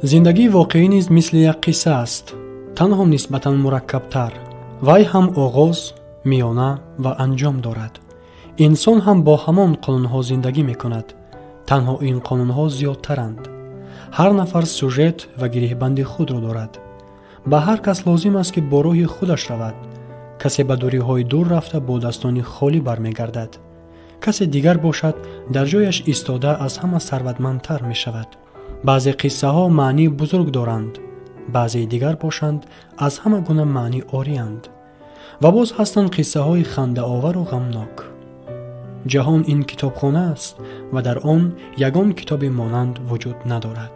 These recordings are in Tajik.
Зиндагии воқеӣ низ мисли як қисса аст, танҳо нисбатан мураккабтар. Вай ҳам оғоз, миёна ва анҷом дорад. Инсон ҳам бо ҳамон қонунҳо зиндагӣ мекунад, танҳо ин қонунҳо зиёдтаранд. Ҳар нафар сюжет ва гиреҳбанди худро дорад. Ба ҳар кас лозим аст, ки бо роҳи худаш равад. Касе ба дуриҳои дур рафта бо дастони холӣ бармегардад. Касе дигар бошад, дар ҷояш истода аз ҳама сарватмандтар мешавад. Баъзе қиссаҳо маънии бузург доранд, баъзеи дигар бошанд, аз ҳама гуна маънӣ ориянд. Ва боз ҳастанд қиссаҳои хандаовару ғамнок. Ҷаҳон ин китобхона аст ва дар он ягон китоби монанд вуҷуд надорад.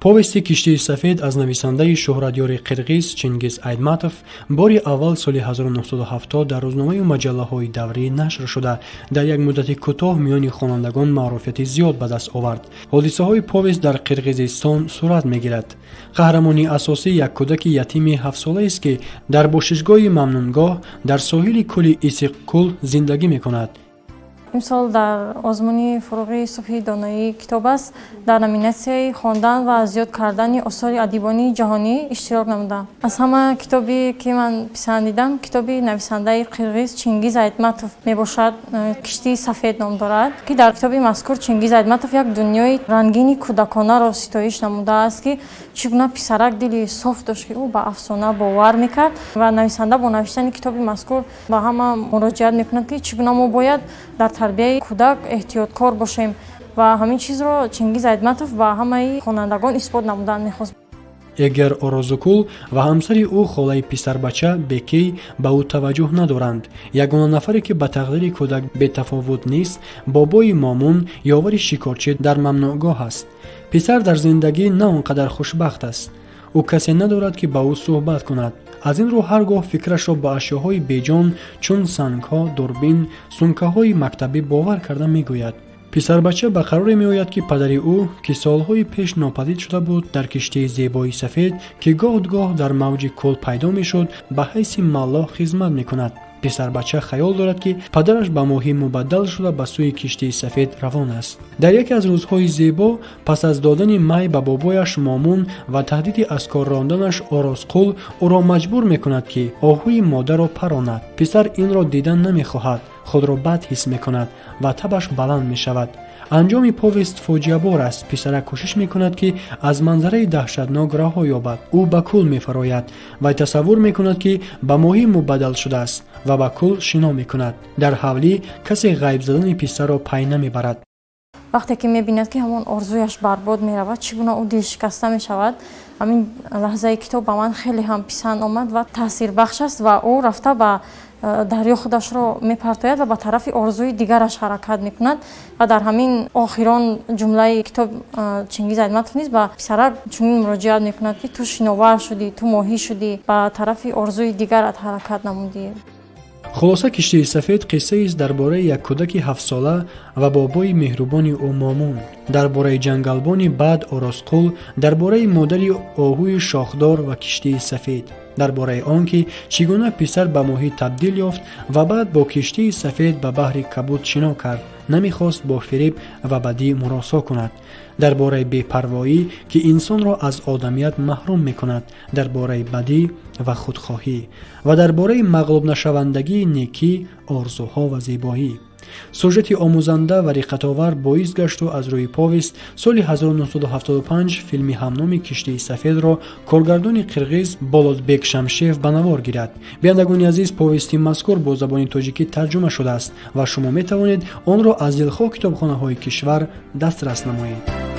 Повести «Киштии сафед» аз нависандаи шӯҳратёри қирғиз Чингиз Айтматов бори аввал соли 1970 дар рӯзномаю маҷаллаҳои даврӣ нашр шуда, дар як муддати кӯтоҳ миёни хонандагон маъруфияти зиёд ба даст овард. Ҳодисаҳои повест дар Қирғизистон сурат мегирад. Қаҳрамони асосӣ як кӯдаки ятими ҳафтсолаест, ки дар бошишгоҳи мамнунгоҳ дар соҳили кӯли Исиқкул зиндагӣ мекунад. Имсол дар озмуни «Фуруғи субҳи доноӣ китоб аст» дар номинатсияи хондан ва зиёд кардани осори адибонии ҷаҳонӣ иштирок намудам. Аз ҳама китобе ки ман писандидам, китоби нависандаи қирғиз Чингиз Айтматов мебошад, «Киштии сафед» ном дорад, ки дар китоби мазкур Чингиз Айтматов як дунёи рангини кӯдаконаро ситоиш намудааст, ки чӣ гуна писарак дили соф дошт, ки ӯ ба афсона бовар мекард. Ва нависанда бо навиштани китоби мазкур ба ҳама муроҷиат мекунад, ки чӣ гуна мо бояд дар тарбияи кӯдак эҳтиёткор бошем, ва ҳамин чизро Чингиз Айтматов ба ҳамаи хонандагон исбот намудан мехост. Эгер Орозукул ва ҳамсари ӯ, холаи писарбача Бекей, ба ӯ таваҷҷӯҳ надоранд. Ягона нафаре, ки ба тақдири кӯдак бетафовут нест, бобои Момун, ёвари шикорчӣ дар мамнӯъгоҳ аст. Писар дар зиндагӣ на он қадар хушбахт аст. Ӯ касе надорад, ки ба ӯ суҳбат кунад. Аз ин рӯ ҳар гоҳ фикрашро ба ашёҳои беҷон, чун сангҳо, дурбин, сумкаҳои мактабӣ бовар карда мегӯяд. Писарбача ба қароре меояд, ки падари ӯ, ки солҳои пеш нопадид шуда буд, дар киштии зебои сафед, ки гоҳ-гоҳ дар мавҷи кӯл пайдо мешуд, ба ҳайси маллоҳ хизмат мекунад. Писарбача хаёл дорад, ки падараш ба моҳӣ мубаддал шуда, ба сӯи киштии сафед равон аст. Дар яке аз рӯзҳои зебо, пас аз додани май ба бобояш Момун ва таҳдиди аз кор ронданаш, Орозқул ӯро маҷбур мекунад, ки оҳуи модарро паронад. Писар инро дидан намехоҳад, худро бад ҳис мекунад ва табаш баланд мешавад. Анҷоми повест фоҷиабор аст. Писарак кӯшиш мекунад, ки аз манзараи даҳшатнок раҳо ёбад. Ӯ ба кӯл мефарояд ва тасаввур мекунад, ки ба моҳӣ мубаддал шудааст ва ба кӯл шино мекунад. Дар ҳавлӣ касе ғайб задани писарро пай намебарад. Вақте ки мебинад, ки ҳамон орзуяш барбод меравад, чӣ гуна ӯ дилшикаста мешавад, ҳамин лаҳзаи китоб ба ман хеле ҳам писанд омад ва таъсирбахш аст. Ва ӯ рафта ба дарё худашро мепартояд ва ба тарафи орзуи дигараш ҳаракат мекунад. Ва дар ҳамин охирон ҷумлаи китоб Чингиз Айтматов низ ба писарак чунин муроҷиат мекунад, ки ту шиновар шудӣ, ту моҳӣ шудӣ, ба тарафи орзуи дигарат ҳаракат намудӣ. Хулоса, «Киштии сафед» қиссаест дар бораи як кӯдаки ҳафтсола ва бобои меҳрубони ӯ Момун, дар бораи ҷангалбони бад Орозқул, дар бораи модари оҳуи шохдор ва киштии сафед, дар бораи он ки чӣ гуна писар ба моҳӣ табдил ёфт ва баъд бо киштии сафед ба баҳри кабуд шино кард, намехост бо фиреб ва бадӣ муросо кунад, дар бораи бепарвоӣ, ки инсонро аз одамият маҳрум мекунад, дар бораи бадӣ ва худхоҳӣ ва дар бораи мағлубнашавандагии некӣ, орзуҳо ва зебоӣ. Сюжети омӯзанда ва риққатовар боис гашту аз рӯи повест соли 1975 филми ҳамноми «Киштии сафедро» коргардони қирғиз Болотбек Шамшиев ба навор гирад. Бинандагони азиз, повести мазкур бо забони тоҷикӣ тарҷума шудааст ва шумо метавонед онро аз дилхоҳ китобхонаҳои кишвар дастрас намоед.